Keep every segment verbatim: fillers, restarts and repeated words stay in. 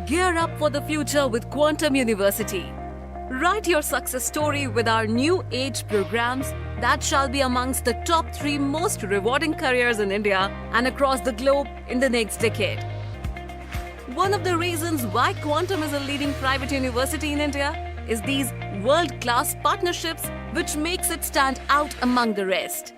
Gear up for the future with Quantum University. Write your success story with our new age programs that shall be amongst the top three most rewarding careers in India and across the globe in the next decade. One of the reasons why Quantum is a leading private university in India is these world class partnerships, which makes it stand out among the rest.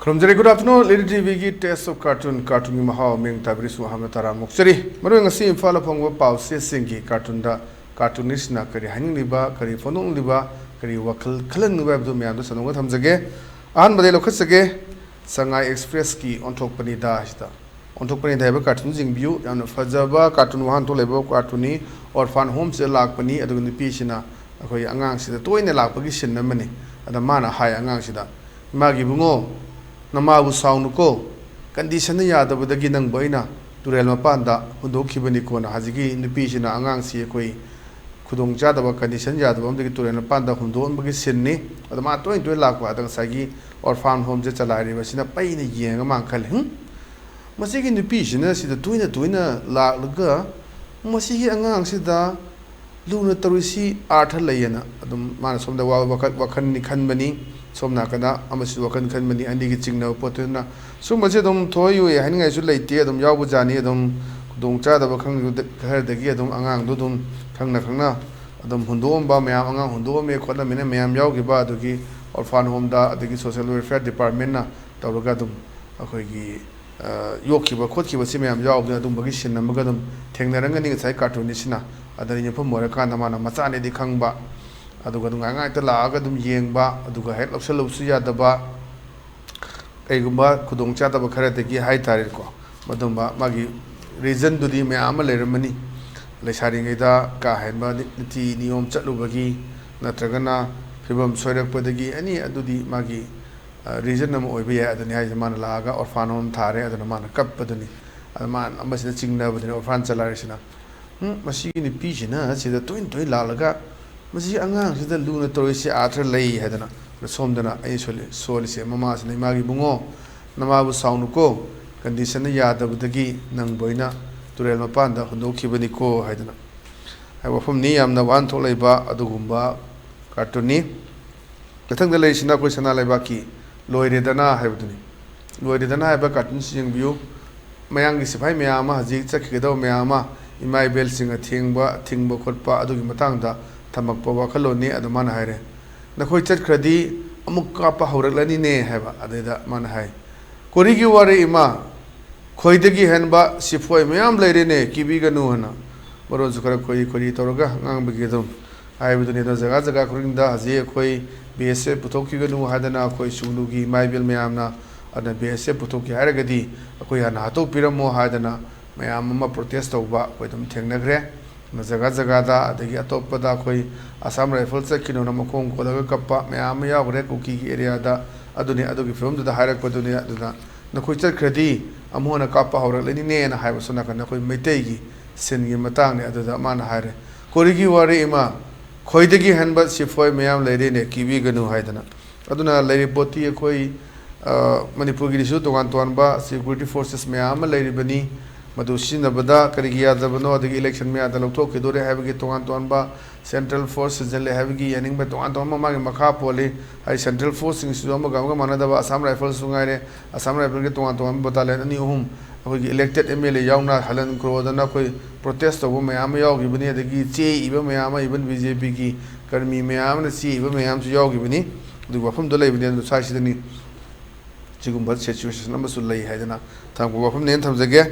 ꯈꯨꯔꯨꯝꯖꯔꯤ꯫ Good afternoon, ꯂꯤꯔꯤ ꯇꯤꯚꯤꯒꯤ Taste of Cartoon, ꯀꯥꯔꯇꯨꯟꯒꯤ ꯃꯍꯥꯎ, ꯃꯤꯡ ꯇꯥꯕꯤꯔꯤꯁꯨ ꯑꯍꯥꯟꯕ ꯇꯔꯥꯝꯅ ꯑꯣꯛꯆꯔꯤ꯫ ꯃꯔꯨ ꯑꯣꯏꯅ ꯉꯁꯤ ꯏꯝꯐꯥꯜꯗ ꯐꯣꯡꯕ ꯄꯥꯎ ꯆꯦꯁꯤꯡꯒꯤ ꯀꯥꯔꯇꯨꯟꯗ ꯀꯥꯔꯇꯨꯅꯤꯁ꯭ꯠꯅ ꯀꯔꯤ ꯍꯥꯏꯅꯤꯡꯂꯤꯕ, ꯀꯔꯤ ꯐꯣꯡꯗꯣꯛꯅꯤꯡꯂꯤꯕ, ꯀꯔꯤ ꯋꯥꯈꯜ ꯈꯜꯍꯟꯅꯤꯡꯂꯤꯕ ꯍꯥꯏꯕꯗꯨ ꯃꯌꯥꯝꯗ ꯁꯟꯗꯣꯛꯅ ꯊꯝꯖꯒꯦ꯫ ꯑꯍꯥꯟꯕꯗ ꯑꯩ ꯂꯧꯈꯠꯆꯒꯦ, ꯁꯉꯥꯏ ꯑꯦꯛꯁꯄ꯭ꯔꯦꯁꯀꯤ ꯑꯣꯟꯊꯣꯛꯄꯅꯤꯗ ꯍꯥꯏꯁꯤꯗ꯫ ꯑꯣꯟꯊꯣꯛꯄꯅꯤꯗ ꯍꯥꯏꯕ ꯀꯥꯔꯇꯨꯟ ꯌꯦꯡꯕꯤꯌꯨ꯫ ꯌꯥꯝꯅ ꯐꯖꯕ ꯀꯥꯔꯇꯨꯟ ꯋꯥꯍꯟꯊꯣꯛ ꯂꯩꯕ ꯀꯥꯔꯇꯨꯟꯅꯤ꯫ ꯑꯣꯔꯐꯥꯟ ꯍꯣꯝꯁꯤꯗ ꯂꯥꯛꯄꯅꯤ, ꯑꯗꯨꯒ ꯅꯨꯄꯤꯁꯤꯅ ꯑꯩꯈꯣꯏ ꯑꯉꯥꯡꯁꯤꯗ ꯇꯣꯏꯅ ꯂꯥꯛꯄꯒꯤ ꯁꯤꯟ ꯑꯃꯅꯤ꯫ ꯑꯗ ꯃꯥꯅ ꯍꯥꯏ ꯑꯉꯥꯡꯁꯤꯗ, "ꯏꯃꯥꯒꯤ ꯏꯕꯨꯡꯉꯣ, ꯅꯃꯥꯕꯨ ꯁꯥꯎꯅꯨꯀꯣ, ꯀꯟꯗꯤꯁꯟꯅ ꯌꯥꯗꯕꯗꯒꯤ ꯅꯪꯕꯨ ꯑꯩꯅ ꯇꯨꯔꯦꯜ ꯃꯄꯥꯟꯗ ꯍꯨꯟꯗꯣꯛꯈꯤꯕꯅꯤꯀꯣꯅ", ꯍꯧꯖꯤꯛꯀꯤ ꯅꯨꯄꯤꯁꯤꯅ ꯑꯉꯥꯡꯁꯤ ꯑꯩꯈꯣꯏ ꯈꯨꯗꯣꯡꯆꯥꯗꯕ, ꯀꯟꯗꯤꯁꯟ ꯌꯥꯗꯕ ꯑꯃꯗꯒꯤ ꯇꯨꯔꯦꯜ ꯃꯄꯥꯟꯗ ꯍꯨꯟꯗꯣꯛꯑꯝꯕꯒꯤ ꯁꯤꯟꯅꯤ꯫ ꯑꯗ ꯃꯥ ꯇꯣꯏꯅ ꯇꯣꯏꯅ ꯂꯥꯛꯄ, ꯑꯗ ꯉꯁꯥꯏꯒꯤ ꯑꯣꯔꯐꯥꯟ ꯍꯣꯝꯁꯦ ꯆꯂꯥꯏꯔꯤꯕꯁꯤꯅ ꯄꯩꯅ ꯌꯦꯡꯉꯒ ꯃꯥꯅ ꯈꯜꯂꯤ, "ꯍꯨꯝ, ꯃꯁꯤꯒꯤ ꯅꯨꯄꯤꯁꯤꯅ ꯁꯤꯗ ꯇꯣꯏꯅ ꯇꯣꯏꯅ ꯂꯥꯛꯂꯒ ꯃꯁꯤꯒꯤ ꯑꯉꯥꯡꯁꯤꯗ ꯂꯨꯅ ꯇꯧꯔꯤꯁꯤ ꯑꯥꯔꯊ ꯂꯩꯌꯦꯅ?" ꯑꯗꯨꯝ ꯃꯥꯅ ꯁꯣꯝꯗ ꯋꯥ-, ꯋꯥꯈꯜ, ꯋꯥꯈꯜꯅꯤ ꯈꯟꯕꯅꯤ, ꯁꯣꯝ ꯅꯥꯀꯟꯗ ꯑꯃꯁꯨ ꯋꯥꯈꯜ ꯈꯟꯕꯅꯤ, ꯑꯅꯤꯒꯤ ꯆꯤꯡꯅꯕ ꯄꯣꯠꯇꯨꯅ꯫ ꯁꯨꯝꯕꯁꯦ ꯑꯗꯨꯝ ꯊꯣꯏ ꯌꯣꯏ ꯍꯥꯏꯅꯤꯡꯉꯥꯏꯁꯨ ꯂꯩꯇꯦ, ꯑꯗꯨꯝ ꯌꯥꯎꯕꯖꯥꯠꯅꯤ꯫ ꯑꯗꯨꯝ ꯈꯨꯗꯣꯡꯆꯥꯗꯕ ꯈꯪꯗ-, ꯈꯔꯗꯒꯤ ꯑꯗꯨꯝ ꯑꯉꯥꯡꯗꯣ ꯑꯗꯨꯝ ꯈꯪꯅ ꯈꯪꯅ ꯑꯗꯨꯝ ꯍꯨꯟꯗꯣꯛꯑꯝꯕ ꯃꯌꯥꯝ, ꯑꯉꯥꯡ ꯍꯨꯟꯗꯣꯛꯑꯝꯃꯦ ꯈꯣꯠꯂꯝꯃꯦꯅ ꯃꯌꯥꯝ ꯌꯥꯎꯈꯤꯕ, ꯑꯗꯨꯒꯤ ꯑꯣꯔꯐꯥꯟ ꯍꯣꯝꯗ, ꯑꯗꯒꯤ social welfare departmentꯅ ꯇꯧꯔꯒ ꯑꯗꯨꯝ ꯑꯩꯈꯣꯏꯒꯤ, ꯑ, ꯌꯣꯛꯈꯤꯕ ꯈꯣꯠꯈꯤꯕꯁꯤ ꯃꯌꯥꯝ ꯌꯥꯎꯕꯅꯤꯅ ꯑꯗꯨꯝꯕꯒꯤ ꯁꯤꯟ ꯑꯃꯒ ꯑꯗꯨꯝ ꯊꯦꯡꯅꯔꯝꯒꯅꯤ ꯉꯁꯥꯏ ꯀꯥꯔꯇꯨꯟꯅꯤꯁꯤꯅ꯫ ꯑꯗꯨꯅ ꯌꯨꯝꯐꯝ ꯑꯣꯏꯔꯀꯥꯟꯗ ꯃꯥꯅ ꯃꯆꯥꯅꯦꯗꯤ ꯈꯪꯕ, ꯑꯗꯨꯒ ꯑꯗꯨꯝ ꯉꯥꯏ ꯉꯥꯏꯇ ꯂꯥꯛꯑꯒ ꯑꯗꯨꯝ ꯌꯦꯡꯕ, ꯑꯗꯨꯒ ꯍꯦꯛ ꯂꯧꯁꯜꯂꯨꯕꯁꯨ ꯌꯥꯗꯕ, ꯀꯩꯒꯨꯝꯕ ꯈꯨꯗꯣꯡꯆꯥꯗꯕ ꯈꯔꯗꯒꯤ ꯍꯥꯏꯇꯥꯔꯦꯀꯣ, ꯃꯗꯨꯝꯕ ꯃꯥꯒꯤ ꯔꯤꯖꯟꯗꯨꯗꯤ ꯃꯌꯥꯝ ꯑꯃ ꯂꯩꯔꯝꯃꯅꯤ꯫ ꯂꯩꯁꯥꯔꯤꯉꯩꯗ ꯀꯥ ꯍꯦꯟꯕ ꯅꯤ-, ꯅꯤꯇꯤ ꯅꯤꯌꯣꯝ ꯆꯠꯂꯨꯕꯒꯤ, ꯅꯠꯇ꯭ꯔꯒꯅ ꯐꯤꯕꯝ ꯁꯣꯏꯔꯛꯄꯗꯒꯤ, ꯑꯦꯅꯤ, ꯑꯗꯨꯗꯤ ꯃꯥꯒꯤ, ꯑ, ꯔꯤꯖꯟ ꯑꯃ ꯑꯣꯏꯕ ꯌꯥꯏ꯫ ꯑꯗꯨꯅꯤ ꯍꯥꯏꯁꯦ, ꯃꯥꯅ ꯂꯥꯛꯑꯒ ꯑꯣꯔꯐꯥꯟ ꯍꯣꯝ ꯊꯥꯔꯦ, ꯑꯗꯨꯅ ꯃꯥꯅ ꯀꯞꯄꯗꯨꯅꯤ꯫ ꯑꯗꯨ ꯃꯥꯅ ꯑꯃꯁꯤꯅ ꯆꯤꯡꯅꯕꯗꯨꯅꯤ, ꯑꯣꯔꯐꯥꯟ ꯆꯠꯂ ꯍꯥꯏꯔꯤꯁꯤꯅ꯫ "ꯎꯝ, ꯃꯁꯤꯒꯤ ꯅꯨꯄꯤꯁꯤꯅ ꯁꯤꯗ ꯇꯣꯏꯅ ꯇꯣꯏꯅ ꯂꯥꯛꯂꯒ ꯃꯁꯤ ꯑꯉꯥꯡꯁꯤꯗ ꯂꯨꯅ ꯇꯧꯔꯤꯁꯤ ꯑꯥꯔꯊ ꯂꯩ" ꯍꯥꯏꯗꯅ꯫ ꯑꯗ ꯁꯣꯝꯗꯅ ꯑꯩꯅ ꯁꯣꯜꯂꯤ-, ꯁꯣꯜꯂꯤꯁꯦ, ꯃꯃꯥꯁꯤꯅ, "ꯏꯃꯥꯒꯤ ꯏꯕꯨꯡꯉꯣ, ꯅꯃꯥꯕꯨ ꯁꯥꯎꯅꯨꯀꯣ, ꯀꯟꯗꯤꯁꯟꯅ ꯌꯥꯗꯕꯗꯒꯤ ꯅꯪꯕꯨ ꯑꯩꯅ ꯇꯨꯔꯦꯜ ꯃꯄꯥꯟꯗ ꯍꯨꯟꯗꯣꯛꯈꯤꯕꯅꯤꯀꯣ" ꯍꯥꯏꯗꯅ꯫ ꯍꯥꯏꯕ ꯋꯥꯐꯝꯅꯤ, ꯌꯥꯝꯅ ꯋꯥꯍꯟꯊꯣꯛ ꯂꯩꯕ ꯑꯗꯨꯒꯨꯝꯕ ꯀꯥꯔꯇꯨꯟꯅꯤ꯫ ꯃꯊꯪꯗ ꯂꯩꯔꯤꯁꯤꯅ ꯑꯩꯈꯣꯏ ꯁꯅꯥ ꯂꯩꯕꯥꯛꯀꯤ "ꯂꯣꯏꯔꯦꯗꯅ" ꯍꯥꯏꯕꯗꯨꯅꯤ꯫ "ꯂꯣꯏꯔꯦꯗꯅ" ꯍꯥꯏꯕ ꯀꯥꯔꯇꯨꯟꯁꯤ ꯌꯦꯡꯕꯤꯌꯨ꯫ ꯃꯌꯥꯡꯒꯤ ꯁꯤꯐꯥꯏ ꯃꯌꯥꯝ ꯑꯃ, ꯍꯧꯖꯤꯛ ꯆꯠꯈꯤꯒꯗꯕ ꯃꯌꯥꯝ ꯑꯃ, ꯏꯃꯥ ꯏꯕꯦꯜꯁꯤꯡꯅ ꯊꯦꯡꯕ, ꯊꯤꯡꯕ ꯈꯣꯠꯄ ꯑꯗꯨꯒꯤ ꯃꯇꯥꯡꯗ ꯊꯝꯃꯛꯄ ꯋꯥꯈꯜꯂꯣꯟꯅꯤ꯫ ꯑꯗꯨ ꯃꯥꯅ ꯍꯥꯏꯔꯦ, "ꯅꯈꯣꯏ ꯆꯠꯈ꯭ꯔꯗꯤ ꯑꯃꯨꯛ ꯀꯥꯞꯄ ꯍꯧꯔꯛꯂꯅꯤꯅꯦ" ꯍꯥꯏꯕ꯫ ꯑꯗꯩꯗ ꯃꯥꯅ ꯍꯥꯏ, "ꯀꯣꯔꯤꯒꯤ ꯋꯥꯔꯦ ꯏꯃꯥ, ꯈꯣꯏꯗꯒꯤ ꯍꯦꯟꯕ ꯁꯤꯐꯣꯏ ꯃꯌꯥꯝ ꯂꯩꯔꯦꯅꯦ, ꯀꯤꯕꯤꯒꯅꯨ" ꯍꯥꯏꯅ ꯃꯔꯣꯟꯁꯨ ꯈꯔ ꯈꯣꯏꯔꯤ ꯈꯣꯏꯔꯤ ꯇꯧꯔꯒ ꯉꯥꯡꯕꯒꯤ ꯑꯗꯨꯝ ꯍꯥꯏꯕꯗꯨꯅꯤ꯫ ꯑꯗꯣ ꯖꯒꯥ ꯖꯒꯥ ꯈꯨꯗꯤꯡꯗ ꯍꯧꯖꯤꯛ ꯑꯩꯈꯣꯏ "ꯕꯤ ꯑꯦꯁ ꯑꯦꯐ ꯄꯨꯊꯣꯛꯈꯤꯒꯅꯨ" ꯍꯥꯏꯗꯅ ꯑꯩꯈꯣꯏ ꯁꯨꯒꯅꯨꯒꯤ ꯏꯃꯥ ꯏꯕꯦꯜ ꯃꯌꯥꯝꯅ, ꯑꯗꯨꯅ "ꯕꯤ ꯑꯦꯁ ꯑꯦꯐ ꯄꯨꯊꯣꯛꯀꯦ ꯍꯥꯏꯔꯒꯗꯤ ꯑꯩꯈꯣꯏ ꯍꯥꯟꯅ ꯍꯥꯠꯇꯣꯛꯄꯤꯔꯝꯃꯣ" ꯍꯥꯏꯗꯅ ꯃꯌꯥꯝ ꯑꯃ ꯄ꯭ꯔꯣꯇꯦꯁ ꯇꯧꯕ ꯑꯩꯈꯣꯏ ꯑꯗꯨꯝ ꯊꯦꯡꯅꯈ꯭ꯔꯦ꯫ ꯑꯗꯨꯅ ꯖꯒꯥ ꯖꯒꯥꯗ, ꯑꯗꯒꯤ ꯑꯇꯣꯞꯄꯗ ꯑꯩꯈꯣꯏ ꯑꯁꯥꯝ ꯔꯥꯏꯐꯜ ꯆꯠꯈꯤꯅꯣꯅ ꯃꯈꯣꯡ ꯀꯣꯜꯂꯒ ꯀꯞꯄ ꯃꯌꯥꯝ ꯑꯃ ꯌꯥꯎꯈ꯭ꯔꯦ ꯀꯨꯀꯤꯒꯤ ꯑꯦꯔꯤꯌꯥꯗ꯫ ꯑꯗꯨꯅꯤ, ꯑꯗꯨꯒꯤ ꯐꯤꯕꯝꯗꯨꯗ ꯍꯥꯏꯔꯛꯄꯗꯨꯅꯤ꯫ ꯑꯗꯨꯅ "ꯅꯈꯣꯏ ꯆꯠꯈ꯭ꯔꯗꯤ ꯑꯃꯨꯛ ꯍꯟꯅ ꯀꯥꯞꯄ ꯍꯧꯔꯛꯂꯅꯤꯅꯦꯅ" ꯍꯥꯏꯕ ꯁꯣꯝ ꯅꯥꯀꯟꯗ ꯑꯩꯈꯣꯏ ꯃꯩꯇꯩꯒꯤ ꯁꯤꯟꯒꯤ ꯃꯇꯥꯡꯅꯤ꯫ ꯑꯗꯨꯗ ꯃꯥꯅ ꯍꯥꯏꯔꯦ, "ꯀꯣꯔꯤꯒꯤ ꯋꯥꯔꯦ ꯏꯃꯥ, ꯈꯣꯏꯗꯒꯤ ꯍꯦꯟꯕ ꯁꯤꯐꯣꯏ ꯃꯌꯥꯝ ꯂꯩꯔꯦꯅꯦ, ꯀꯤꯕꯤꯒꯅꯨ" ꯍꯥꯏꯗꯅ꯫ ꯑꯗꯨꯅ ꯂꯩꯔꯤꯕ ꯄꯣꯠꯇꯤ ꯑꯩꯈꯣꯏ, ꯑ, ꯃꯅꯤꯄꯨꯔꯒꯤꯗꯤꯁꯨ ꯇꯣꯉꯥꯟ ꯇꯣꯉꯥꯟꯕ ꯁꯦꯀ꯭ꯌꯨꯔꯤꯇꯤ ꯐꯣꯔꯁꯦꯁ ꯃꯌꯥꯝ ꯑꯃ ꯂꯩꯔꯤꯕꯅꯤ꯫ ꯃꯗꯨ ꯁꯤꯖꯤꯟꯅꯕꯗ ꯀꯔꯤꯒꯤ ꯌꯥꯗꯕꯅꯣ, ꯑꯗꯒꯤ ꯏꯂꯦꯛꯁꯟ ꯃꯌꯥꯗ ꯂꯧꯊꯣꯛꯈꯤꯗꯣꯔꯦ ꯍꯥꯏꯕꯒꯤ ꯇꯣꯉꯥꯟ ꯇꯣꯉꯥꯟꯕ ꯁꯦꯟꯇ꯭ꯔꯦꯜ ꯐꯣꯔꯁ ꯁꯤꯖꯤꯜꯂꯦ ꯍꯥꯏꯕꯒꯤ ꯌꯥꯅꯤꯡꯕ ꯇꯣꯉꯥꯟ ꯇꯣꯉꯥꯟꯕ ꯃꯥꯒꯤ ꯃꯈꯥ ꯄꯣꯜꯂꯤ꯫ ꯍꯥꯏꯗꯤ ꯁꯦꯟꯇ꯭ꯔꯦꯜ ꯐꯣꯔꯁꯁꯤꯡꯁꯤꯁꯨ ꯑꯃꯒ ꯑꯃꯒ ꯃꯥꯟꯅꯗꯕ, ꯑꯁꯥꯝ ꯔꯥꯏꯐꯜꯁꯨ ꯉꯥꯏꯔꯦ, ꯑꯁꯥꯝ ꯔꯥꯏꯐꯜꯒꯤ ꯇꯣꯉꯥꯟ ꯇꯣꯉꯥꯟꯕ ꯕꯇꯥꯂꯤꯌꯟ ꯑꯅꯤ ꯑꯍꯨꯝ, ꯑꯩꯈꯣꯏꯒꯤ ꯏꯂꯦꯛꯇꯦꯠ ꯑꯦꯝ ꯑꯦꯜ ꯑꯦ ꯌꯥꯎꯅ ꯍꯂꯟ ꯀ꯭ꯔꯣꯗꯅ ꯑꯩꯈꯣꯏ ꯄ꯭ꯔꯣꯇꯦꯁ ꯇꯧꯕ ꯃꯌꯥꯝ ꯑꯃ ꯌꯥꯎꯈꯤꯕꯅꯤ, ꯑꯗꯒꯤ ꯆꯦ ꯏꯕ ꯃꯌꯥꯝ ꯑꯃ, ꯏꯚꯟ ꯕꯤ ꯖꯦ ꯄꯤꯒꯤ ꯀꯔꯃꯤ ꯃꯌꯥꯝ ꯑꯃꯅ ꯆꯦ ꯏꯕ ꯃꯌꯥꯝꯁꯨ ꯌꯥꯎꯈꯤꯕꯅꯤ꯫ ꯑꯗꯨꯒꯤ ꯋꯥꯐꯝꯗꯣ ꯂꯩꯕꯅꯤ꯫ ꯑꯗꯨ ꯁ꯭ꯋꯥꯏꯁꯤꯗꯅꯤ ꯁꯤꯒꯨꯝꯕ ꯁꯤꯆꯨꯋꯦꯁꯟ ꯑꯃꯁꯨ ꯂꯩ ꯍꯥꯏꯗꯅ ꯊꯝꯕ ꯋꯥꯐꯝꯅꯦꯅ ꯊꯝꯖꯒꯦ꯫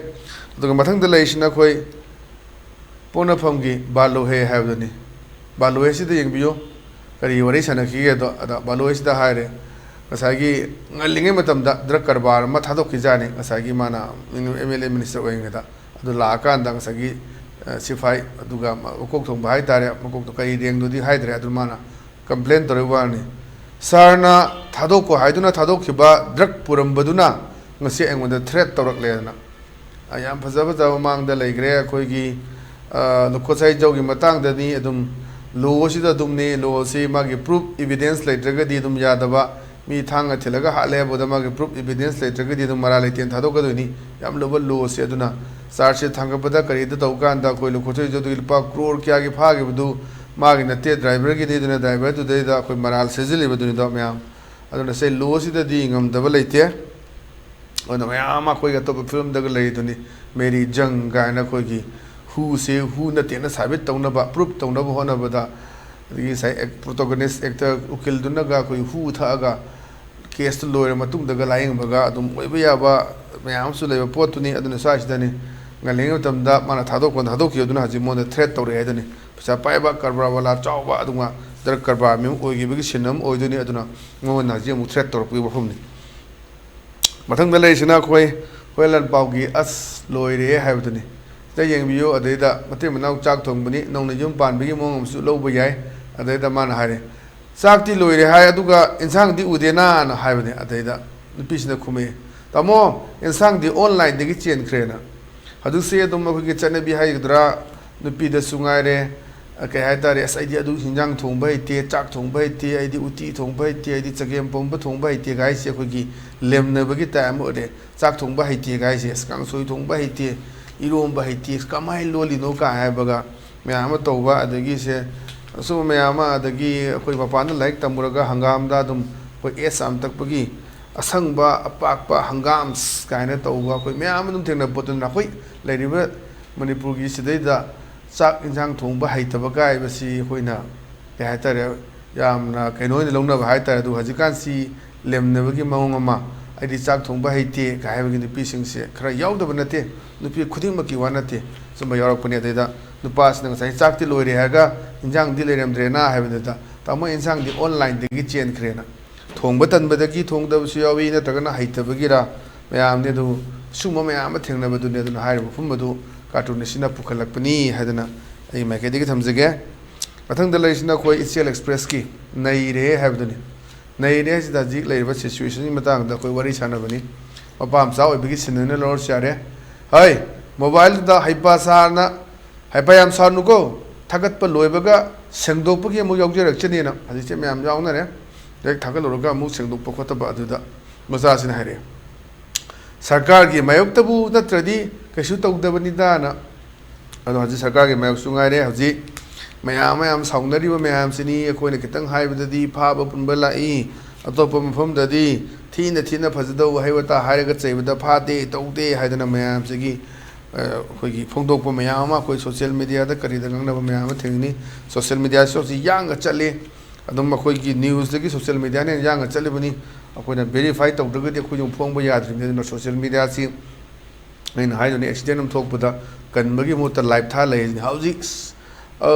ꯑꯗꯨꯒ ꯃꯊꯪꯗ ꯂꯩꯔꯤꯁꯤꯅ ꯑꯩꯈꯣꯏ ꯄꯣꯛꯅꯐꯝꯒꯤ ꯕꯥꯂꯨꯍꯦ ꯍꯥꯏꯕꯗꯨꯅꯤ꯫ ꯕꯥꯂꯨꯍꯦꯁꯤꯗ ꯌꯦꯡꯕꯤꯌꯨ, ꯀꯔꯤ ꯋꯥꯔꯤ ꯁꯥꯟꯅꯈꯤꯒꯦꯗꯣ꯫ ꯑꯗ ꯕꯥꯂꯨꯍꯦꯁꯤꯗ ꯍꯥꯏꯔꯦ, ꯉꯁꯥꯏꯒꯤ ꯉꯜꯂꯤꯉꯩ ꯃꯇꯝꯗ ꯗ꯭ꯔꯒ ꯀꯔꯕꯥꯔ ꯑꯃ ꯊꯥꯗꯣꯛꯈꯤꯖꯥꯠꯅꯤ, ꯉꯁꯥꯏꯒꯤ ꯃꯥꯅ ꯑꯦꯝ ꯑꯦꯜ ꯑꯦ ꯃꯤꯅꯤꯁꯇꯔ ꯑꯣꯏꯔꯤꯉꯩꯗ꯫ ꯑꯗꯨ ꯂꯥꯛꯑꯀꯥꯟꯗ ꯉꯁꯥꯏꯒꯤ, ꯑ, ꯁꯤꯐꯥꯏ ꯑꯗꯨꯒ ꯃꯀꯣꯛ ꯊꯣꯡꯕ ꯍꯥꯏꯇꯥꯔꯦ, ꯃꯀꯣꯛꯇꯣ ꯀꯔꯤ ꯔꯦꯡꯗꯨꯗꯤ ꯍꯥꯏꯗ꯭ꯔꯦ, ꯑꯗꯨ ꯃꯥꯅ ꯀꯝꯄ꯭ꯂꯦꯟ ꯇꯧꯔꯛꯏ ꯋꯥꯅꯤ꯫ "ꯁꯥꯔꯅ ꯊꯥꯗꯣꯛꯀꯣ ꯍꯥꯏꯗꯨꯅ ꯊꯥꯗꯣꯛꯈꯤꯕ ꯗ꯭ꯔꯒ ꯄꯨꯔꯝꯕꯗꯨꯅ ꯉꯁꯤ ꯑꯩꯉꯣꯟꯗ ꯊ꯭ꯔꯦꯠ ꯇꯧꯔꯛꯂꯦꯅ"꯫ ꯑ, ꯌꯥꯝ ꯐꯖ ꯐꯖꯕ ꯃꯥꯡꯗ ꯂꯩꯈ꯭ꯔꯦ꯫ ꯑꯩꯈꯣꯏꯒꯤ, ꯑ, ꯂꯨꯈꯣꯁꯥꯏꯖꯧꯒꯤ ꯃꯇꯥꯡꯗꯅꯤ꯫ ꯑꯗꯨꯝ ꯂꯣꯁꯤꯗ ꯑꯗꯨꯝꯅꯤ꯫ ꯂꯣꯁꯤ ꯃꯥꯒꯤ ꯄ꯭ꯔꯨꯐ, ꯏꯕꯤꯗꯦꯟꯁ ꯂꯩꯇ꯭ꯔꯒꯗꯤ ꯑꯗꯨꯝ ꯌꯥꯗꯕ꯫ ꯃꯤ ꯊꯥꯡꯅ ꯊꯤꯜꯂꯒ ꯍꯥꯠꯂꯦ ꯍꯥꯏꯕꯗ ꯃꯥꯒꯤ ꯄ꯭ꯔꯨꯐ, ꯏꯕꯤꯗꯦꯟꯁ ꯂꯩꯇ꯭ꯔꯒꯗꯤ ꯑꯗꯨꯝ ꯃꯔꯥꯜ ꯂꯩꯇꯦꯅ ꯊꯥꯗꯣꯛꯀꯗꯣꯏꯅꯤ꯫ ꯌꯥꯝ ꯂꯨꯕ ꯂꯣꯁꯤ꯫ ꯑꯗꯨꯅ ꯆꯥꯔꯖꯁꯦ ꯊꯥꯡꯒꯠꯄꯗ ꯀꯔꯤꯗ ꯇꯧ ꯀꯥꯟꯗ ꯑꯩꯈꯣꯏ ꯂꯨꯈꯣꯁꯥꯏꯖꯧꯗꯒꯤ ꯂꯨꯄꯥ ꯀ꯭ꯔꯣꯔ ꯀꯌꯥꯒꯤ ꯐꯥꯈꯤꯕꯗꯨ ꯃꯥꯒꯤ ꯅꯠꯇꯦ, ꯗ꯭ꯔꯥꯏꯚꯔꯒꯤꯅꯤ꯫ ꯑꯗꯨꯅ ꯗ꯭ꯔꯥꯏꯚꯔꯗꯨꯗꯩꯗ ꯑꯩꯈꯣꯏ ꯃꯔꯥꯜ ꯁꯤꯖꯤꯜꯂꯤꯕꯗꯨꯅꯤꯗꯣ ꯃꯌꯥꯝ꯫ ꯑꯗꯨꯅ ꯁꯦ ꯂꯣꯁꯤꯗꯗꯤ ꯉꯝꯗꯕ ꯂꯩꯇꯦ꯫ ꯑꯗꯨꯅ ꯃꯌꯥꯝ ꯑꯃ ꯑꯩꯈꯣꯏꯒꯤ ꯑꯇꯣꯞꯄ ꯐꯤꯂꯝꯗꯒ ꯂꯩꯔꯤꯗꯨꯅꯤ, ꯃꯦꯔꯤ ꯖꯪ ꯀꯥꯏꯅ ꯑꯩꯈꯣꯏꯒꯤ ꯍꯨꯁꯦ ꯍꯨ ꯅꯠꯇꯦꯅ ꯁꯥꯕꯤꯠ ꯇꯧꯅꯕ, ꯄ꯭ꯔꯨꯐ ꯇꯧꯅꯕ ꯍꯣꯠꯅꯕꯗ, ꯑꯗꯒꯤ ꯉꯁꯥꯏ ꯑꯦꯛ-, ꯄ꯭ꯔꯣꯇꯣꯒꯣꯅꯤꯁ ꯑꯦꯛꯇꯔ ꯎꯀꯤꯜꯗꯨꯅꯒ ꯑꯩꯈꯣꯏ ꯍꯨ ꯊꯛꯑꯒ ꯀꯦꯁꯇꯨ ꯂꯣꯏꯔ ꯃꯇꯨꯡꯗꯒ ꯂꯥꯏꯌꯦꯡꯕꯒ ꯑꯗꯨꯝ ꯑꯣꯏꯕ ꯌꯥꯕ ꯃꯌꯥꯝ ꯑꯃꯁꯨ ꯂꯩꯕ ꯄꯣꯠꯇꯨꯅꯤ꯫ ꯑꯗꯨꯅ ꯁ꯭ꯋꯥꯏꯁꯤꯗꯅꯤ ꯉꯜꯂꯤꯉꯩ ꯃꯇꯝꯗ ꯃꯥꯅ ꯊꯥꯗꯣꯛꯄ ꯊꯥꯗꯣꯛꯈꯤꯕꯗꯨꯅ ꯍꯧꯖꯤꯛ ꯃꯉꯣꯟꯗ ꯊ꯭ꯔꯦꯠ ꯇꯧꯔꯛꯑꯦ ꯍꯥꯏꯗꯨꯅꯤ꯫ ꯄꯩꯁꯥ ꯄꯥꯏꯕ ꯀꯔꯕꯥꯔ ꯋꯥꯂꯥ ꯆꯥꯎꯕ ꯑꯗꯨꯒ ꯗ꯭ꯔꯒ ꯀꯔꯕꯥꯔ ꯃꯤ ꯑꯃ ꯑꯣꯏꯈꯤꯕꯒꯤ ꯁꯤꯟ ꯑꯃ ꯑꯣꯏꯗꯣꯏꯅꯤ꯫ ꯑꯗꯨꯅ ꯃꯉꯣꯟꯗ ꯍꯧꯖꯤꯛ ꯑꯃꯨꯛ ꯊ꯭ꯔꯦꯠ ꯇꯧꯔꯛꯄꯒꯤ ꯋꯥꯐꯝꯅꯤ꯫ ꯃꯊꯪꯗ ꯂꯩꯔꯤꯁꯤꯅ ꯑꯩꯈꯣꯏ ꯍꯣꯏ ꯂꯥꯟꯄꯥꯎꯒꯤ "ꯑꯁ ꯂꯣꯏꯔꯦ" ꯍꯥꯏꯕꯗꯨꯅꯤ꯫ ꯁꯤꯗ ꯌꯦꯡꯕꯤꯌꯨ꯫ ꯑꯗꯩꯗ ꯃꯇꯩ ꯃꯅꯥꯎ ꯆꯥꯛ ꯊꯣꯡꯕꯅꯤ, ꯅꯧꯅ ꯌꯨꯝ ꯄꯥꯟꯕꯒꯤ ꯃꯑꯣꯡ ꯑꯃꯁꯨ ꯂꯧꯕ ꯌꯥꯏ꯫ ꯑꯗꯩꯗ ꯃꯥꯅ ꯍꯥꯏꯔꯦ, "ꯆꯥꯛꯇꯤ ꯂꯣꯏꯔꯦ ꯍꯥꯏ, ꯑꯗꯨꯒ ꯏꯟꯁꯥꯡꯗꯤ ꯎꯗꯦꯅꯥꯅ" ꯍꯥꯏꯕꯅꯦ꯫ ꯑꯗꯩꯗ ꯅꯨꯄꯤꯁꯤꯅ ꯈꯨꯝꯃꯛꯑꯦ, "ꯇꯥꯃꯣ, ꯏꯟꯁꯥꯡꯗꯤ ꯑꯣꯟꯂꯥꯏꯟꯗꯒꯤ ꯆꯦꯟꯈ꯭ꯔꯦꯅ"꯫ ꯍꯧꯖꯤꯛꯁꯤ ꯑꯗꯨꯝ ꯑꯩꯈꯣꯏꯒꯤ ꯆꯠꯅꯕꯤ ꯍꯥꯏꯒꯗ꯭ꯔꯥ, ꯅꯨꯄꯤꯗꯁꯨ ꯉꯥꯏꯔꯦ, ꯑ, ꯀꯩ ꯍꯥꯏꯇꯥꯔꯦ, "ꯑꯁ, ꯑꯩꯗꯤ ꯑꯗꯨ ꯍꯤꯟꯖꯥꯡ ꯊꯣꯡꯕ ꯍꯩꯇꯦ, ꯆꯥꯛ ꯊꯣꯡꯕ ꯍꯩꯇꯦ, ꯑꯩꯗꯤ ꯎꯇꯤ ꯊꯣꯡꯕ ꯍꯩꯇꯦ, ꯑꯩꯗꯤ ꯆꯒꯦꯝ ꯄꯣꯝꯕ ꯊꯣꯡꯕ ꯍꯩꯇꯦ" ꯍꯥꯏꯁꯦ ꯑꯩꯈꯣꯏꯒꯤ ꯂꯦꯝꯅꯕꯒꯤ ꯇꯥꯏꯞ ꯑꯃ ꯑꯣꯏꯔꯦ꯫ "ꯆꯥꯛ ꯊꯣꯡꯕ ꯍꯩꯇꯦ" ꯍꯥꯏꯁꯦ, "ꯑꯁ, ꯀꯥꯡꯁꯣꯏ ꯊꯣꯡꯕ ꯍꯩꯇꯦ, ꯏꯔꯣꯝꯕ ꯍꯩꯇꯦ, ꯑꯁ, ꯀꯃꯥꯏꯅ ꯂꯣꯜꯂꯤꯅꯣ?" ꯀꯥꯏ ꯍꯥꯏꯕꯒ ꯃꯌꯥꯝ ꯑꯃ ꯇꯧꯕ꯫ ꯑꯗꯒꯤ ꯁꯦ ꯑꯁꯨꯝꯕ ꯃꯌꯥꯝ ꯑꯃ, ꯑꯗꯒꯤ ꯑꯩꯈꯣꯏ ꯃꯄꯥꯟꯗ ꯂꯥꯏꯔꯤꯛ ꯇꯝꯃꯨꯔꯒ ꯍꯪꯒꯥꯝꯗ ꯑꯗꯨꯝ ꯑꯩꯈꯣꯏ ꯑꯦꯁ ꯌꯥꯝ ꯇꯛꯄꯒꯤ ꯑꯁꯪꯕ ꯑꯄꯥꯛꯄ ꯍꯪꯒꯥꯝꯁ ꯀꯥꯏꯅ ꯇꯧꯕ ꯑꯩꯈꯣꯏ ꯃꯌꯥꯝ ꯑꯗꯨꯝ ꯊꯦꯡꯅꯕ ꯄꯣꯠꯇꯨꯅ ꯑꯩꯈꯣꯏ ꯂꯩꯔꯤꯕ ꯃꯅꯤꯄꯨꯔꯒꯤ ꯁꯤꯗꯩꯗ ꯆꯥꯛ ꯏꯟꯁꯥꯡ ꯊꯣꯡꯕ ꯍꯩꯇꯕ ꯀꯥꯏꯕꯁꯤ ꯑꯩꯈꯣꯏꯅ, ꯀꯩ ꯍꯥꯏꯇꯥꯔꯦ, ꯌꯥꯝꯅ ꯀꯩꯅꯣ ꯑꯣꯏꯅ ꯂꯧꯅꯕ ꯍꯥꯏꯇꯥꯔꯦ꯫ ꯑꯗꯨꯒ ꯍꯧꯖꯤꯛꯀꯥꯟꯁꯤ ꯂꯦꯝꯅꯕꯒꯤ ꯃꯑꯣꯡ ꯑꯃ, "ꯑꯩꯗꯤ ꯆꯥꯛ ꯊꯣꯡꯕ ꯍꯩꯇꯦ" ꯀꯥꯏ ꯍꯥꯏꯕꯒꯤ ꯅꯨꯄꯤꯁꯤꯡꯁꯦ ꯈꯔ ꯌꯥꯎꯗꯕ ꯅꯠꯇꯦ, ꯅꯨꯄꯤ ꯈꯨꯗꯤꯡꯃꯛꯀꯤ ꯋꯥ ꯅꯠꯇꯦ, ꯁꯨꯝꯕ ꯌꯥꯎꯔꯛꯄꯅꯦ꯫ ꯑꯗꯩꯗ ꯅꯨꯄꯥꯁꯤꯅ ꯉꯁꯥꯏ "ꯆꯥꯛꯇꯤ ꯂꯣꯏꯔꯦ" ꯍꯥꯏꯔꯒ "ꯏꯟꯖꯥꯡꯗꯤ ꯂꯩꯔꯝꯗ꯭ꯔꯦꯅ" ꯍꯥꯏꯕꯗꯨꯗ, "ꯇꯥꯃꯣ, ꯏꯟꯁꯥꯡꯗꯤ ꯑꯣꯟꯂꯥꯏꯟꯗꯒꯤ ꯆꯦꯟꯈ꯭ꯔꯦꯅ"꯫ ꯊꯣꯡꯕ ꯇꯟꯕꯗꯒꯤ ꯊꯣꯡꯗꯕꯁꯨ ꯌꯥꯎꯏ, ꯅꯠꯇ꯭ꯔꯒꯅ ꯍꯩꯇꯕꯒꯤꯔ, ꯃꯌꯥꯝꯗꯤ ꯑꯗꯨ ꯁꯤꯒꯨꯝꯕ ꯃꯌꯥꯝ ꯑꯃ ꯊꯦꯡꯅꯕꯗꯨꯅꯤ꯫ ꯑꯗꯨꯅ ꯍꯥꯏꯔꯤꯕ ꯋꯥꯐꯝ ꯑꯗꯨ ꯀꯥꯔꯇꯨꯟ ꯑꯁꯤꯅ ꯄꯨꯈꯠꯂꯛꯄꯅꯤ ꯍꯥꯏꯗꯅ ꯑꯩ ꯃꯥꯏꯀꯩꯗꯒꯤ ꯊꯝꯖꯒꯦ꯫ ꯃꯊꯪꯗ ꯂꯩꯔꯤꯁꯤꯅ ꯑꯩꯈꯣꯏ ꯏꯆꯦꯜ ꯑꯦꯛꯁꯄ꯭ꯔꯦꯁꯀꯤ ꯅꯩꯔꯦ ꯍꯥꯏꯕꯗꯨꯅꯤ꯫ ꯅꯩꯔꯦ ꯍꯥꯏꯁꯤꯗ ꯍꯧꯖꯤꯛ ꯂꯩꯔꯤꯕ ꯁꯤꯆꯨꯋꯦꯁꯟꯒꯤ ꯃꯇꯥꯡꯗ ꯑꯩꯈꯣꯏ ꯋꯥꯔꯤ ꯁꯥꯟꯅꯕꯅꯤ꯫ ꯃꯄꯥ ꯃꯆꯥ ꯑꯣꯏꯕꯒꯤ ꯁꯤꯟ ꯑꯣꯏꯅ ꯂꯧꯔꯁꯨ ꯌꯥꯔꯦ꯫ ꯍꯣꯏ, ꯃꯣꯕꯥꯏꯜꯗꯨꯗ ꯍꯩꯄꯥ ꯁꯥꯅ, ꯍꯩꯄꯥ ꯌꯥꯝ ꯁꯥꯅꯨꯀꯣ, ꯊꯥꯒꯠꯄ ꯂꯣꯏꯕꯒ ꯁꯦꯡꯗꯣꯛꯄꯒꯤ ꯑꯃꯨꯛ ꯌꯥꯎꯖꯔꯛꯆꯅꯤꯅ ꯍꯧꯖꯤꯛꯁꯦ ꯃꯌꯥꯝ ꯌꯥꯎꯅꯔꯦ꯫ ꯍꯦꯛ ꯊꯥꯒꯠꯂꯨꯔꯒ ꯑꯃꯨꯛ ꯁꯦꯡꯗꯣꯛꯄ ꯈꯣꯠꯇꯕ ꯑꯗꯨꯗ ꯃꯆꯥꯁꯤꯅ ꯍꯥꯏꯔꯛꯑꯦ꯫ ꯁꯔꯀꯥꯔꯒꯤ ꯃꯥꯌꯣꯛꯇꯕꯨ ꯅꯠꯇ꯭ꯔꯗꯤ ꯀꯩꯁꯨ ꯇꯧꯗꯕꯅꯤꯗꯥꯅ꯫ ꯑꯗꯣ ꯍꯧꯖꯤꯛ ꯁꯔꯀꯥꯔꯒꯤ ꯃꯥꯌꯣꯛꯁꯨ ꯉꯥꯏꯔꯦ꯫ ꯍꯧꯖꯤꯛ ꯃꯌꯥꯝ ꯃꯌꯥꯝ ꯁꯥꯎꯅꯔꯤꯕ ꯃꯌꯥꯝꯁꯤꯅꯤ꯫ ꯑꯩꯈꯣꯏꯅ ꯈꯤꯇꯪ ꯍꯥꯏꯕꯗꯗꯤ ꯐꯥꯕ ꯄꯨꯟꯕ ꯂꯥꯛꯏ, ꯑꯇꯣꯞꯄ ꯃꯐꯝꯗꯗꯤ ꯊꯤꯅ ꯊꯤꯅ ꯐꯖꯗꯕ ꯋꯥꯍꯩ ꯋꯥꯇꯥ ꯍꯥꯏꯔꯒ ꯆꯩꯕꯗ ꯐꯥꯗꯦ, ꯇꯧꯗꯦ ꯍꯥꯏꯗꯅ ꯃꯌꯥꯝꯁꯤꯒꯤ, ꯑ, ꯑꯩꯈꯣꯏꯒꯤ ꯐꯣꯡꯗꯣꯛꯄ ꯃꯌꯥꯝ ꯑꯃ ꯑꯩꯈꯣꯏ ꯁꯣꯁꯤꯌꯦꯜ ꯃꯦꯗꯤꯌꯥꯗ ꯀꯔꯤꯗ ꯉꯥꯡꯅꯕ ꯃꯌꯥꯝ ꯑꯃ ꯊꯦꯡꯅꯩ꯫ ꯁꯣꯁꯤꯌꯦꯜ ꯃꯦꯗꯤꯌꯥꯁꯨ ꯍꯧꯖꯤꯛ ꯌꯥꯡꯅ ꯆꯠꯂꯤ꯫ ꯑꯗꯨꯝ ꯑꯩꯈꯣꯏꯒꯤ ꯅ꯭ꯌꯨꯁꯇꯒꯤ ꯁꯣꯁꯤꯌꯦꯜ ꯃꯦꯗꯤꯌꯥꯅ ꯍꯦꯟꯅ ꯌꯥꯡꯅ ꯆꯠꯂꯤꯕꯅꯤ꯫ ꯑꯩꯈꯣꯏꯅ ꯚꯦꯔꯤꯐꯥꯏ ꯇꯧꯗ꯭ꯔꯒꯗꯤ ꯑꯩꯈꯣꯏꯁꯨ ꯐꯣꯡꯕ ꯌꯥꯗ꯭ꯔꯤꯕꯅꯤ꯫ ꯑꯗꯨꯅ ꯁꯣꯁꯤꯌꯦꯜ ꯃꯦꯗꯤꯌꯥꯁꯤ ꯑꯩꯅ ꯍꯥꯏꯗꯨꯅꯤ, ꯑꯦꯛꯁꯤꯗꯦꯟ ꯑꯃ ꯊꯣꯛꯄꯗ ꯀꯟꯕꯒꯤ ꯃꯍꯨꯠꯇ ꯂꯥꯏꯚ ꯊꯥ ꯂꯩ ꯍꯥꯏꯁꯤꯅꯤ꯫ ꯍꯧꯖꯤꯛ, ꯑ,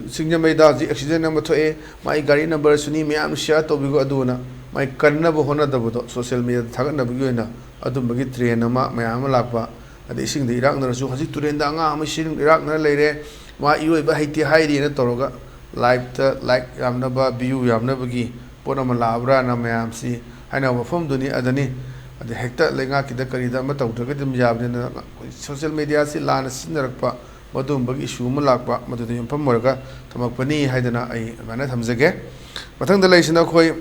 ꯁꯤꯡꯖꯃꯩꯗ ꯍꯧꯖꯤꯛ ꯑꯦꯛꯁꯤꯗꯦꯟ ꯑꯃ ꯊꯣꯛꯑꯦ, ꯃꯥꯒꯤ ꯒꯥꯔꯤ ꯅꯝꯕꯔꯁꯨꯅꯤ, ꯃꯌꯥꯝ ꯁꯤꯌꯥꯔ ꯇꯧꯕꯤꯈꯣ ꯑꯗꯨꯅ ꯃꯥꯒꯤ ꯀꯟꯅꯕ ꯍꯣꯠꯅꯗꯕꯗꯣ ꯁꯣꯁꯤꯌꯦꯜ ꯃꯦꯗꯤꯌꯥꯗ ꯊꯥꯒꯠꯅꯕꯒꯤ ꯑꯣꯏꯅ ꯑꯗꯨꯝꯕꯒꯤ ꯇ꯭ꯔꯦꯟ ꯑꯃ ꯃꯌꯥꯝ ꯑꯃ ꯂꯥꯛꯄ꯫ ꯑꯗꯩ ꯏꯁꯤꯡꯗ ꯏꯔꯥꯛꯅꯔꯁꯨ ꯍꯧꯖꯤꯛ ꯇꯨꯔꯦꯟꯗ ꯑꯉꯥꯡ ꯑꯃ ꯁꯤ ꯏꯔꯥꯛꯅꯔ ꯂꯩꯔꯦ, ꯃꯥ ꯏꯔꯣꯏꯕ ꯍꯩꯇꯦ ꯍꯥꯏꯔꯤꯅ ꯇꯧꯔꯒ ꯂꯥꯏꯚꯇ ꯂꯥꯏꯛ ꯌꯥꯝꯅꯕ, ꯚ꯭ꯌꯨ ꯌꯥꯝꯅꯕꯒꯤ ꯄꯣꯠ ꯑꯃ ꯂꯥꯛꯑꯕ꯭ꯔꯥꯅ ꯃꯌꯥꯝꯁꯤ ꯍꯥꯏꯅꯕ ꯃꯐꯝꯗꯨꯅꯤ꯫ ꯑꯗꯅꯤ ꯑꯗꯩ ꯍꯦꯛꯇ ꯂꯩꯉꯥꯛꯀꯤꯗ ꯀꯔꯤꯗ ꯑꯃ ꯇꯧꯗ꯭ꯔꯒꯗꯤ ꯑꯗꯨꯝ ꯌꯥꯕꯅꯤꯅ ꯑꯩꯈꯣꯏ ꯁꯣꯁꯤꯌꯦꯜ ꯃꯦꯗꯤꯌꯥꯁꯤ ꯂꯥꯟꯅ ꯁꯤꯖꯤꯟꯅꯔꯛꯄ ꯃꯗꯨꯒꯨꯝꯕꯒꯤ ꯏꯁꯨ ꯑꯃ ꯂꯥꯛꯄ, ꯃꯗꯨꯗ ꯌꯨꯝꯐꯝ ꯑꯣꯏꯔꯒ ꯊꯝꯃꯛꯄꯅꯤ ꯍꯥꯏꯗꯅ ꯑꯩ ꯑꯗꯨꯃꯥꯏꯅ ꯊꯝꯖꯒꯦ꯫ ꯃꯊꯪꯗ ꯂꯩꯔꯤꯁꯤꯅ ꯑꯩꯈꯣꯏ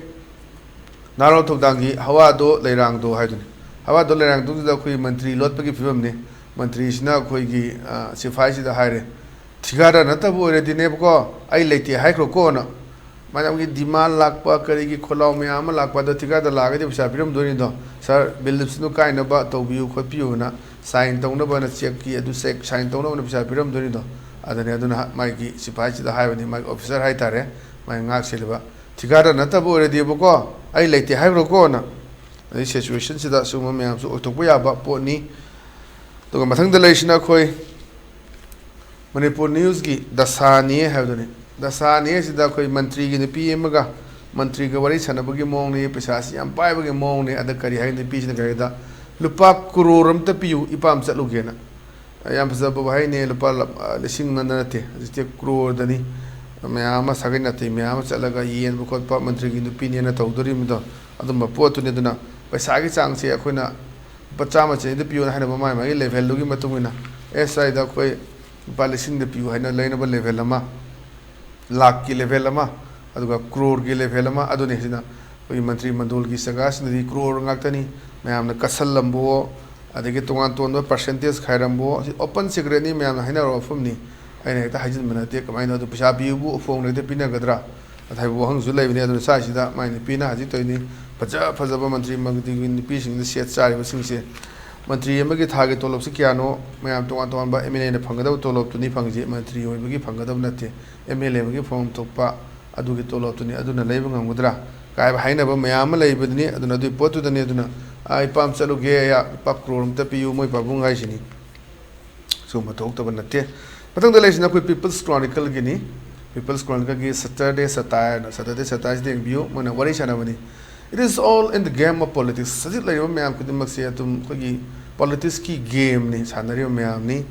ꯅꯍꯥꯔꯣꯜ ꯊꯧꯗꯥꯡꯒꯤ ꯍꯋꯥꯗꯣ ꯂꯩꯔꯥꯡꯗꯣ ꯍꯥꯏꯗꯨꯅꯤ꯫ ꯍꯋꯥꯗꯣ ꯂꯩꯔꯥꯡꯗꯣꯗꯨꯗ ꯑꯩꯈꯣꯏ ꯃꯟꯇ꯭ꯔꯤ ꯂꯣꯠꯄꯒꯤ ꯐꯤꯕꯝꯅꯤ꯫ ꯃꯟꯇ꯭ꯔꯤꯁꯤꯅ ꯑꯩꯈꯣꯏꯒꯤ, ꯑ, ꯁꯤꯐꯥꯏꯁꯤꯗ ꯍꯥꯏꯔꯦ, "ꯊꯤꯀꯥꯗꯥꯔ ꯅꯠꯇꯕ ꯑꯣꯏꯔꯗꯤꯅꯦꯕꯀꯣ, ꯑꯩ ꯂꯩꯇꯦ ꯍꯥꯏꯈ꯭ꯔꯣꯀꯣꯅ"꯫ ꯃꯌꯥꯝꯒꯤ ꯗꯤꯃꯥꯟ ꯂꯥꯛꯄ, ꯀꯔꯤꯒꯤ ꯈꯣꯜꯂꯥꯎ ꯃꯌꯥꯝ ꯑꯃ ꯂꯥꯛꯄ, ꯑꯗꯣ ꯊꯤꯀꯥꯗꯥꯔ ꯂꯥꯛꯑꯒꯗꯤ ꯄꯩꯁꯥ ꯄꯤꯔꯝꯗꯣꯏꯅꯤꯗꯣ, "ꯁꯥꯔ, ꯕꯤꯜ ꯁꯤꯅꯨ ꯀꯥꯏꯅꯕ ꯇꯧꯕꯤꯌꯨ ꯈꯣꯠꯄꯤꯌꯨꯅ ꯁꯥꯏꯟ ꯇꯧꯅꯕꯅ ꯆꯦꯛꯀꯤ ꯑꯗꯨ ꯆꯦꯛ ꯁꯥꯏꯟ ꯇꯧꯅꯕꯅ ꯄꯩꯁꯥ ꯄꯤꯔꯝꯗꯣꯏꯅꯤꯗꯣ"꯫ ꯑꯗꯨꯅꯤ ꯑꯗꯨꯅ ꯃꯥꯒꯤ ꯁꯤꯐꯥꯏꯁꯤꯗ ꯍꯥꯏꯕꯅꯤ, ꯃꯥꯒꯤ ꯑꯣꯐꯤꯁꯥꯔ ꯍꯥꯏꯇꯥꯔꯦ, ꯃꯥꯒꯤ ꯉꯥꯛ ꯁꯦꯜꯂꯤꯕ, "ꯊꯤꯀꯥꯗꯥꯔ ꯅꯠꯇꯕ ꯑꯣꯏꯔꯗꯤꯕꯀꯣ, ꯑꯩ ꯂꯩꯇꯦ ꯍꯥꯏꯈ꯭ꯔꯣꯀꯣꯅ"꯫ ꯑꯗꯩ ꯁꯤꯆꯨꯋꯦꯁꯟꯁꯤꯗ ꯁꯤꯒꯨꯝꯕ ꯃꯌꯥꯝꯁꯨ ꯑꯣꯏꯊꯣꯛꯄ ꯌꯥꯕ ꯄꯣꯠꯅꯤ꯫ ꯑꯗꯨꯒ ꯃꯊꯪꯗ ꯂꯩꯔꯤꯁꯤꯅ ꯑꯩꯈꯣꯏ ꯃꯅꯤꯄꯨꯔ ꯅ꯭ꯌꯨꯁꯀꯤ ꯗꯁꯥꯅꯤ ꯍꯥꯏꯕꯗꯨꯅꯤ꯫ ꯗꯁꯥꯅꯤ ꯍꯥꯏꯁꯤꯗ ꯑꯩꯈꯣꯏ ꯃꯟꯇ꯭ꯔꯤꯒꯤ ꯅꯨꯄꯤ ꯑꯃꯒ ꯃꯟꯇ꯭ꯔꯤꯒ ꯋꯥꯔꯤ ꯁꯥꯟꯅꯕꯒꯤ ꯃꯑꯣꯡꯅꯤ, ꯄꯩꯁꯥꯁꯤ ꯌꯥꯝ ꯄꯥꯏꯕꯒꯤ ꯃꯑꯣꯡꯅꯤ꯫ ꯑꯗ ꯀꯔꯤ ꯍꯥꯏ, ꯅꯨꯄꯤꯁꯤꯅ ꯀꯔꯤꯗ, ꯂꯨꯄꯥ ꯀ꯭ꯔꯣꯔ ꯑꯝꯇ ꯄꯤꯌꯨ, ꯏꯄꯥꯝ ꯆꯠꯂꯨꯒꯦꯅ꯫ ꯌꯥꯝ ꯐꯖꯕ ꯋꯥꯍꯩꯅꯦ꯫ ꯂꯨꯄꯥ ꯂ-, ꯂꯤꯁꯤꯡ ꯑꯃ ꯅꯠꯇꯦ, ꯍꯧꯖꯤꯛꯇꯤ ꯀ꯭ꯔꯣꯔꯗꯅꯤ꯫ ꯃꯌꯥꯝ ꯑꯃ, ꯁꯥꯒꯩ ꯅꯥꯇꯩ ꯃꯌꯥꯝ ꯑꯃ ꯆꯠꯂꯒ ꯌꯦꯟꯕ ꯈꯣꯠꯄ, ꯃꯟꯇ꯭ꯔꯤꯒꯤ ꯅꯨꯄꯤꯅꯦꯅ ꯇꯧꯗꯣꯔꯤꯕꯗꯣ, ꯑꯗꯨꯝꯕ ꯄꯣꯠꯇꯨꯅꯤ꯫ ꯑꯗꯨꯅ ꯄꯩꯁꯥꯒꯤ ꯆꯥꯡꯁꯦ ꯑꯩꯈꯣꯏꯅ ꯂꯨꯄꯥ ꯆꯥꯝꯃ ꯆꯅꯤꯗ ꯄꯤꯌꯣꯅ ꯍꯥꯏꯅꯕ, ꯃꯥꯒꯤ ꯃꯥꯒꯤ ꯂꯦꯚꯦꯜꯗꯨꯒꯤ ꯃꯇꯨꯡ ꯏꯟꯅ꯫ ꯑꯦꯁ ꯑꯥꯏꯗ ꯑꯩꯈꯣꯏ ꯂꯨꯄꯥ ꯂꯤꯁꯤꯡꯗ ꯄꯤꯌꯨ ꯍꯥꯏꯅ ꯂꯩꯅꯕ ꯂꯦꯚꯦꯜ ꯑꯃ, ꯂꯥꯛꯀꯤ ꯂꯦꯚꯦꯜ ꯑꯃ, ꯑꯗꯨꯒ ꯀ꯭ꯔꯣꯔꯒꯤ ꯂꯦꯚꯦꯜ ꯑꯃ꯫ ꯑꯗꯨꯅꯤ ꯁꯤꯅ ꯑꯩꯈꯣꯏꯒꯤ ꯃꯟꯇ꯭ꯔꯤ ꯃꯟꯗꯣꯜꯒꯤ ꯖꯒꯥꯁꯤꯗꯗꯤ ꯀ꯭ꯔꯣꯔ ꯉꯥꯛꯇꯅꯤ꯫ ꯃꯌꯥꯝꯅ ꯀꯠꯁꯜꯂꯝꯕꯋꯣ, ꯑꯗꯒꯤ ꯇꯣꯉꯥꯟ ꯇꯣꯉꯥꯟꯕ ꯄꯥꯔꯁꯦꯟꯇꯦꯖ ꯈꯥꯏꯔꯝꯕꯋꯣ, ꯁꯤ ꯑꯣꯄꯟ ꯁꯤꯀ꯭ꯔꯦꯠꯅꯤ, ꯃꯌꯥꯝꯅ ꯍꯥꯏꯅꯔꯕ ꯋꯥꯐꯝꯅꯤ꯫ ꯑꯩꯅ ꯍꯦꯛꯇ ꯍꯥꯏꯖꯤꯟꯕ ꯅꯠꯇꯦ꯫ ꯀꯃꯥꯏꯅ ꯑꯗꯨ ꯄꯩꯁꯥ ꯄꯤꯕꯕꯨ ꯐꯣꯟ ꯍꯦꯛꯇ ꯄꯤꯅꯒꯗ꯭ꯔꯥ? ꯑꯗ ꯍꯥꯏꯕ ꯋꯥꯍꯪꯁꯨ ꯂꯩꯕꯅꯤ꯫ ꯑꯗꯨꯅ ꯁ꯭ꯋꯥꯏꯁꯤꯗ ꯃꯥꯏ ꯅꯨꯄꯤꯅ ꯍꯧꯖꯤꯛ ꯇꯧꯔꯤꯅꯤ, ꯐꯖ ꯐꯖꯕ ꯃꯟꯇ꯭ꯔꯤ ꯃꯟꯗꯣꯜꯒꯤ ꯅꯨꯄꯤꯁꯤꯡꯗ ꯁꯦꯠ ꯆꯥꯔꯤꯕꯁꯤꯡꯁꯦ꯫ ꯃꯟꯇ꯭ꯔꯤ ꯑꯃꯒꯤ ꯊꯥꯒꯤ ꯇꯣꯂꯣꯞꯁꯤ ꯀꯌꯥꯅꯣ? ꯃꯌꯥꯝ ꯇꯣꯉꯥꯟ ꯇꯣꯉꯥꯟꯕ ꯑꯦꯝ ꯑꯦꯜ ꯑꯦꯅ ꯐꯪꯒꯗꯕ ꯇꯣꯂꯣꯞꯇꯨꯅꯤ ꯐꯪꯉꯤꯁꯦ, ꯃꯟꯇ꯭ꯔꯤ ꯑꯣꯏꯕꯒꯤ ꯐꯪꯒꯗꯕ ꯅꯠꯇꯦ꯫ ꯑꯦꯝ ꯑꯦꯜ ꯑꯦ ꯑꯃꯒꯤ ꯐꯪꯐꯝ ꯊꯣꯛꯄ ꯑꯗꯨꯒꯤ ꯇꯣꯂꯣꯞꯇꯨꯅꯤ꯫ ꯑꯗꯨꯅ ꯂꯩꯕ ꯉꯝꯒꯗ꯭ꯔꯥ ꯀꯥꯏꯕ ꯍꯥꯏꯅꯕ ꯃꯌꯥꯝ ꯑꯃ ꯂꯩꯕꯗꯨꯅꯤ꯫ ꯑꯗꯨꯅ ꯑꯗꯨꯒꯤ ꯄꯣꯠꯇꯨꯗꯅꯤ꯫ ꯑꯗꯨꯅ ꯑꯥ, ꯏꯄꯥꯝ ꯆꯠꯂꯨꯒꯦ, ꯂꯨꯄꯥ ꯀ꯭ꯔꯣꯔ ꯑꯝꯇ ꯄꯤꯌꯨ, ꯃꯣꯏ ꯄꯥꯕꯨꯡ ꯍꯥꯏꯁꯤꯅꯤ꯫ ꯁꯤꯒꯨꯝꯕ ꯊꯣꯛꯇꯕ ꯅꯠꯇꯦ꯫ ꯃꯊꯪꯗ ꯂꯩꯔꯤꯁꯤꯅ ꯑꯩꯈꯣꯏ People's Chronicleꯒꯤꯅꯤ꯫ People's Chronicleꯒꯤ Saturday Satire, Saturday Satireꯁꯤꯗ ꯌꯦꯡꯕꯤꯌꯨ, ꯃꯣꯏꯅ ꯋꯥꯔꯤ ꯁꯥꯟꯅꯕꯅꯤ꯫ It is all in the game of politics. ꯍꯧꯖꯤꯛ ꯂꯩꯔꯤꯕ ꯃꯌꯥꯝ ꯈꯨꯗꯤꯡꯃꯛꯁꯦ ꯑꯗꯨꯝ ꯑꯩꯈꯣꯏꯒꯤ politicsꯀꯤ gameꯅꯤ, ꯁꯥꯟꯅꯔꯤꯕ ꯃꯌꯥꯝꯅꯤ꯫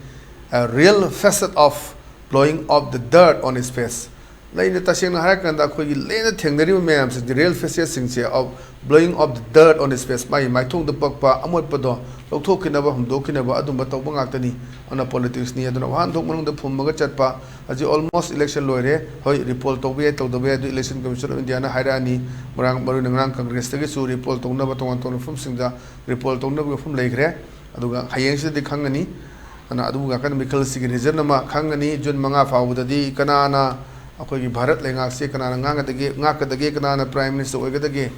A real facet of blowing up the dirt on his face. ꯂꯩꯅ ꯇꯁꯦꯡꯅ ꯍꯥꯏꯔꯀꯥꯟꯗ ꯑꯩꯈꯣꯏꯒꯤ ꯂꯦꯟꯅ ꯊꯦꯡꯅꯔꯤꯕ ꯃꯌꯥꯝꯁꯤꯡꯁꯦ, real facetꯁꯤꯡꯁꯦ of blowing up the dirt on his face, ꯃꯥꯒꯤ ꯃꯥꯏꯊꯣꯡꯗ ꯄꯛꯄ ꯑꯃꯣꯠꯄꯗꯣ ꯂꯧꯊꯣꯛꯈꯤꯅꯕ, ꯍꯨꯝꯗꯣꯛꯈꯤꯅꯕ ꯑꯗꯨꯝꯕ ꯇꯧꯕ ꯉꯥꯛꯇꯅꯤ꯫ ꯑꯗꯨꯅ politicsꯅꯤ꯫ ꯑꯗꯨꯅ ꯋꯥꯍꯟꯊꯣꯛ ꯃꯅꯨꯡꯗ ꯐꯨꯝꯃꯒ ꯆꯠꯄ꯫ ꯍꯧꯖꯤꯛ almost election ꯂꯣꯏꯔꯦ꯫ ꯍꯣꯏ, repoll ꯇꯧꯕ ꯌꯥꯏ, ꯇꯧꯗꯕ ꯌꯥꯏ, ꯑꯗꯨ Election Commission of Indiaꯅ ꯍꯥꯏꯔꯛꯑꯅꯤ꯫ ꯃꯔꯥꯡ, ꯃꯔꯨꯑꯣꯏꯅ ꯉꯔꯥꯡ Congressꯇꯒꯤꯁꯨ repoll ꯇꯧꯅꯕ ꯇꯣꯉꯥꯟ ꯇꯣꯉꯥꯟꯕ ꯃꯐꯝꯁꯤꯡꯗ repoll ꯇꯧꯅꯕꯒꯤ ꯋꯥꯐꯝ ꯂꯩꯈ꯭ꯔꯦ꯫ ꯑꯗꯨꯒ ꯍꯌꯦꯡꯁꯤꯗꯗꯤ ꯈꯪꯒꯅꯤ꯫ ꯑꯗꯨꯅ ꯑꯗꯨꯕꯨ ꯉꯥꯛꯇꯅ ꯃꯤꯈꯜꯁꯤꯒꯤ result ꯑꯃ ꯈꯪꯒꯅꯤ꯫ June ꯃꯉꯥ ꯐꯥꯎꯕꯗꯗꯤ ꯀꯅꯥꯅ ꯑꯩꯈꯣꯏꯒꯤ ꯚꯥꯔꯠ ꯂꯩꯉꯥꯛꯁꯦ ꯀꯅꯥꯅ ꯉꯥꯡꯒꯗꯒꯦ, ꯉꯥꯛꯀꯗꯒꯦ, ꯀꯅꯥꯅ Prime Minister ꯑꯣꯏꯒꯗꯒꯦ,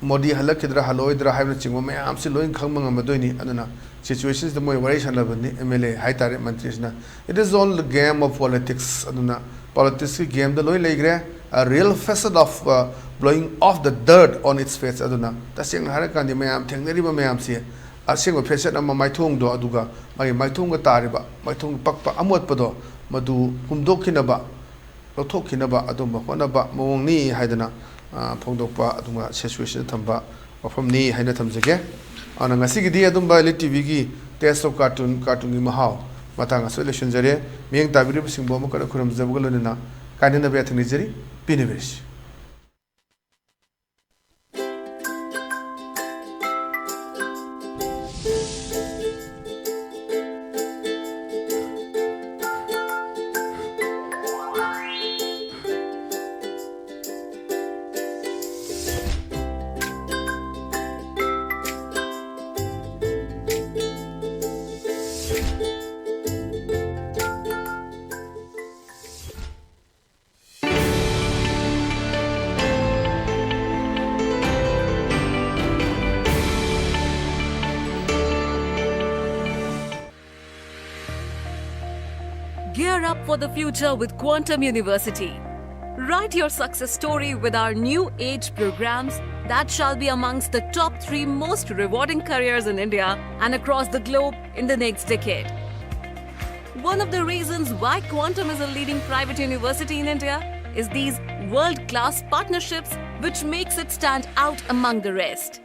ꯃꯣꯗꯤ ꯍꯜꯂꯛꯈꯤꯗ꯭ꯔꯥ ꯍꯜꯂꯛꯑꯣꯏꯗ꯭ꯔꯥ ꯍꯥꯏꯕꯅꯆꯤꯡꯕ ꯃꯌꯥꯝꯁꯤ ꯂꯣꯏ ꯈꯪꯕ ꯉꯝꯃꯗꯣꯏꯅꯤ꯫ ꯑꯗꯨꯅ situationꯁꯤꯗ ꯃꯣꯏ ꯋꯥꯔꯤ ꯁꯥꯟꯅꯕꯅꯤ, ꯑꯦꯝ ꯑꯦꯜ ꯑꯦ ꯍꯥꯏꯇꯥꯔꯦ, ꯃꯟꯇ꯭ꯔꯤꯁꯤꯅ꯫ It is all the game of politics꯫ ꯑꯗꯨꯅ politicsꯀꯤ gameꯗ ꯂꯣꯏ ꯂꯩꯈ꯭ꯔꯦ꯫ A real facet of, uh, blowing off the dirt on its face꯫ ꯑꯗꯨꯅ ꯇꯁꯦꯡꯅ ꯍꯥꯏꯔꯀꯥꯟꯗꯤ ꯃꯌꯥꯝ ꯊꯦꯡꯅꯔꯤꯕ ꯃꯌꯥꯝꯁꯤ ꯑꯁꯦꯡꯕ facet ꯑꯃ, ꯃꯥꯏꯊꯣꯡꯗꯣ, ꯑꯗꯨꯒ ꯃꯥꯒꯤ ꯃꯥꯏꯊꯣꯡꯒ ꯇꯥꯔꯤꯕ, ꯃꯥꯏꯊꯣꯡ ꯄꯛꯄ ꯑꯃꯣꯠꯄꯗꯣ ꯃꯗꯨ ꯍꯨꯝꯗꯣꯛꯈꯤꯅꯕ, ꯂꯧꯊꯣꯛꯈꯤꯅꯕ ꯑꯗꯨꯝꯕ ꯍꯣꯠꯅꯕ ꯃꯑꯣꯡꯅꯤ ꯍꯥꯏꯗꯅ, ꯑ, ꯐꯣꯡꯗꯣꯛꯄ, ꯑꯗꯨꯒ situationꯗ ꯊꯝꯕ ꯋꯥꯐꯝꯅꯤ ꯍꯥꯏꯅ ꯊꯝꯖꯒꯦ꯫ ꯑꯗꯨꯅ ꯉꯁꯤꯒꯤꯗꯤ ꯑꯗꯨꯝꯕ ꯏꯂꯤꯠ ꯇꯤꯚꯤꯒꯤ Taste of Cartoon, ꯀꯥꯔꯇꯨꯟꯒꯤ ꯃꯍꯥꯎ ꯃꯇꯥꯡ ꯑꯁꯤꯗ ꯂꯣꯏꯁꯤꯟꯖꯔꯦ꯫ ꯃꯤꯠꯌꯦꯡ ꯇꯥꯕꯤꯔꯤꯕꯁꯤꯡꯕꯨ ꯑꯃꯨꯛ ꯍꯟꯅ ꯈꯨꯔꯨꯝꯖꯕꯒ ꯂꯣꯏꯅꯅ ꯀꯥꯏꯅꯅꯕ ꯌꯥꯊꯪ ꯅꯤꯖꯔꯤ꯫ ꯄꯤꯅꯕꯤꯔꯁꯤ꯫ Gear up for the future with Quantum University. Write your success story with our new age programs that shall be amongst the top three most rewarding careers in India and across the globe in the next decade. One of the reasons why Quantum is a leading private university in India is these world class partnerships, which makes it stand out among the rest.